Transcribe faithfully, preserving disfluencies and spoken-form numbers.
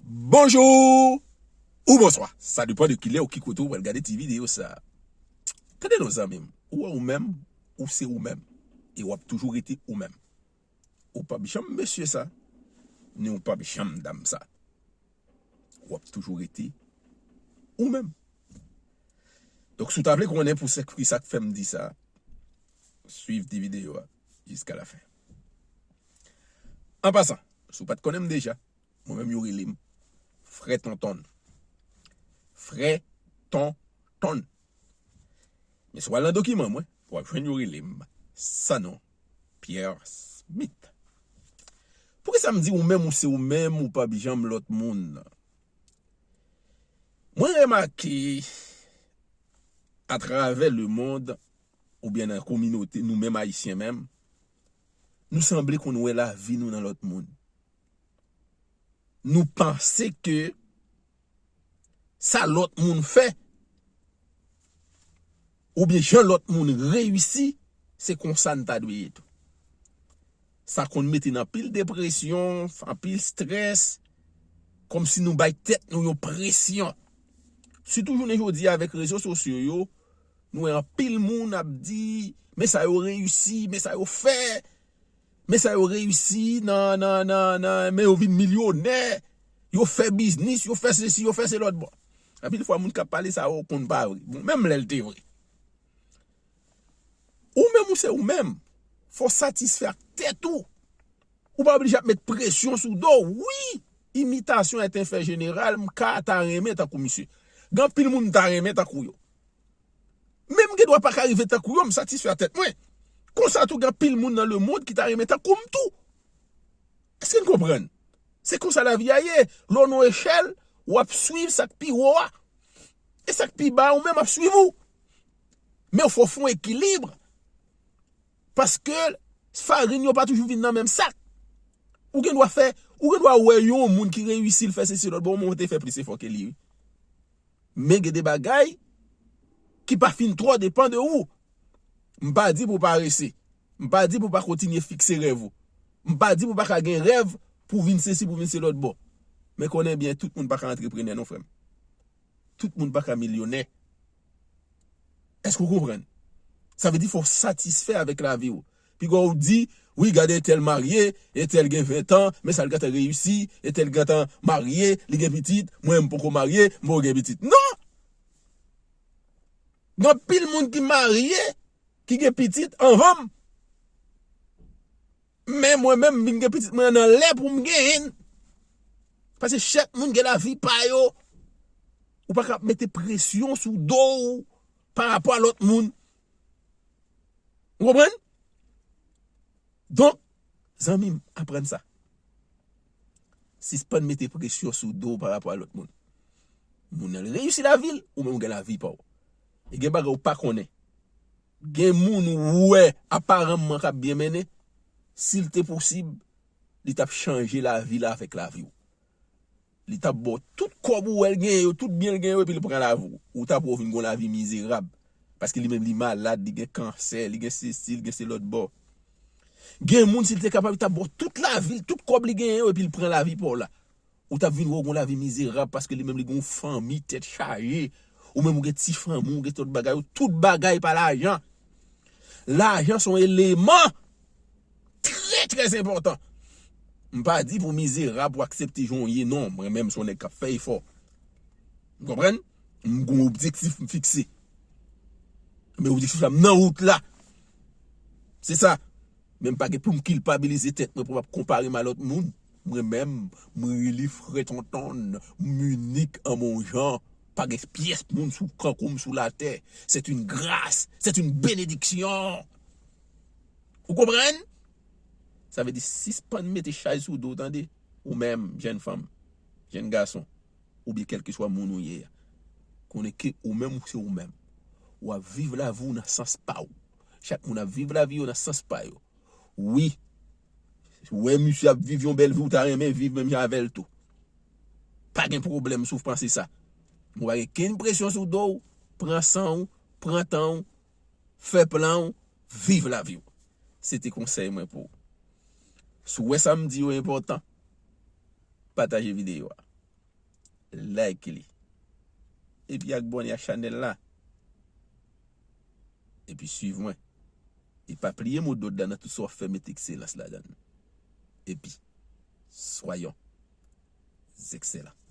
Bonjou ou bonswa. Sa depann de kilè ou ki kote ou pral gade ti videyo sa. Tande non zanmi m, ou wè ou menm, ou se ou menm. E w ap toujou rete ou menm. Ou p ap janm mesye sa, ni ou p ap janm dam sa. W ap toujou rete ou menm. Donk, si w ta vle konnen pou sèk ki sa k fè m di sa, swiv ti videyo a jiska lafen. An pasan, si w pa t konnen m deja, mwen menm yo rele m Frè Tontonn. Frè Tontonn. Men si w al nan dokiman mwen, w ap jwenn yo rele m Sanon Pierre Smith. Poukisa m di ou menm ou se ou menm, ou p ap janm lòt moun? Mwen remake atravè lemonn oubyen nan kominote, nou menm Ayisyen menm, nou sanble konn wè lavi nou nan lòt moun. Nou panse ke sa lòt moun fè, oubyen jan lòt moun reyisi, se konsa n ta dwe ye tou. Sa konn mete n anpil depresyon, anpil estrès, kòmsi nou bay tèt nou yon presyon. Sitou jounen jodi a avèk rezo sosyo yo, nou wè anpil moun ap di, men sa yo reyisi, men sa yo fè, men sa yo reyisi nan, nan, nan, nan, men yo vin milyonè, yo fè biznis, yo fè sesi, yo fè se lòt. Bon, anpil fwa moun k ap pale sa yo konn pa vre. Bon, menm lè l te vre. Ou menm ou se ou menm. Fò w satisfè ak tèt ou. Ou pa oblije ap met presyon sou do w. Wi, imitasyon est un fait général, m ka ta renmen tankou misye. Gen anpil moun m ta renmen tankou yo. Men m gen dwa pa ka rive tankou yo, m satisfè a tèt mwen. Konsa tou gen anpil moun nan lemonn ki ta renmen tankou m tou. Èske n konprann? Se konsa lavi a ye. Lè w nan yon echèl, w ap swiv sa k pi wo a. E sa k pi ba a, ou menm ap swiv ou. Men fò w fè yon ekilib. Paske farin yo pa toujou vin nan menm sak. Ou gen dwa fè, ou gen dwa wè yon moun ki reyisi, l fè sesi lòt, bon, ou te fè plis efò ke li, wi. Men gen de bagay ki pa fin twò depann de ou. M pa di pou w parese. M pa di pou w pa kontinye fikse rèv ou. M pa di pou w pa ka gen rèv pou w vin sesi, pou w vin se lòt bò. Men konnen byen, tout moun pa ka antreprenè non, frè m. Tout moun pa ka milyonè. Èske w konprann? Sa vle di fò w satisfè avèk lavi w. Piga w di, wi, gade entèl marye, entèl gen ven tan, men sa l gentan reyisi, entèl gentan marye, li gen pitit, mwen m poko marye, m poko gen pitit. Non! Gen anpil moun ki marye, ki gen pitit anvan m. Men mwen menm, m vin gen pitit mwen nan lè pou m genyen l. Paske chak moun gen lavi pa yo. Ou pa ka ap mete presyon sou do w pa rapò a lòt moun. Ou konprann? Donk, zanmi m, aprann sa. Sispann mete presyon sou do w pa rapò a lòt moun. Moun nan reyisi lavi l, ou menm ou gen lavi pa w. E gen bagay ou pa konnen. Gen moun ou wè aparamman k ap byen mennen, si l te posib, li t ap chanje lavi l avèk lavi w. Li t ap ba w tout kòb ou wè l genyen yo, tout byen l genyen yo, epi l pran lavi w. Ou t ap wè w vin gen yon lavi mizerab. Paske li menm li malad, li gen kansè, li gen sesi, li gen se lòt bò. Gen moun, si l te kapab, li t ap ba w tout lavi l, tout kòb li genyen yo, epi l pran lavi pa w la. Ou t ap vin wè w gen yon lavi mizerab paske li menm li gen yon fanmi tèt chaje. Ou menm ou gen ti fanmi w, ou gen tout bagay ou, tout bagay pa lajan. Lajan se yon eleman trè, trè enpòtan. M pa di pou w mizerab, pou w aksepte jan w ye, non. Mwen menm, se yon nèg k ap fè efò. Ou konprann? M gen yon objektif m fikse. Men objektif la, m nan wout la. Se sa. Men m pa gen pou m kilpabilize tèt mwen, pou m ap konpare m a lòt moun. Mwen menm, mwen rele Frè Tontonn, m inik an mon jan. Pa gen pyès moun sou kankou m sou latè. C'est une grâce, c'est une bénédiction. Ou konprann? Sa vle di sispann mete chay sou do w, tande. Ou menm, jèn fanm, jèn gason, oubyen kèlkeswa moun ou ye a. Konnen ke ou menm, ou se ou menm. W ap viv lavi w nan sans pa w. Chak moun ap viv lavi yo nan sans pa yo. Wi, ou wè misye ap viv yon bèl vi, ou ta renmen viv menm jan avè l tou. Pa gen pwoblèm si w panse sa. Ou pa gen kenn presyon sou do w, pran san w, pran tan w, fè plan w, viv lavi w. Se te konsèy mwen pou ou. Si w wè sa m di yo enpòtan, pataje videyo a. like li. Epi abòne ak chanèl la. Epi swiv mwen. E pa pliye mo dòd la nan tout sa w ap fè, mete excellence ladan l. Epi, soyons excellents.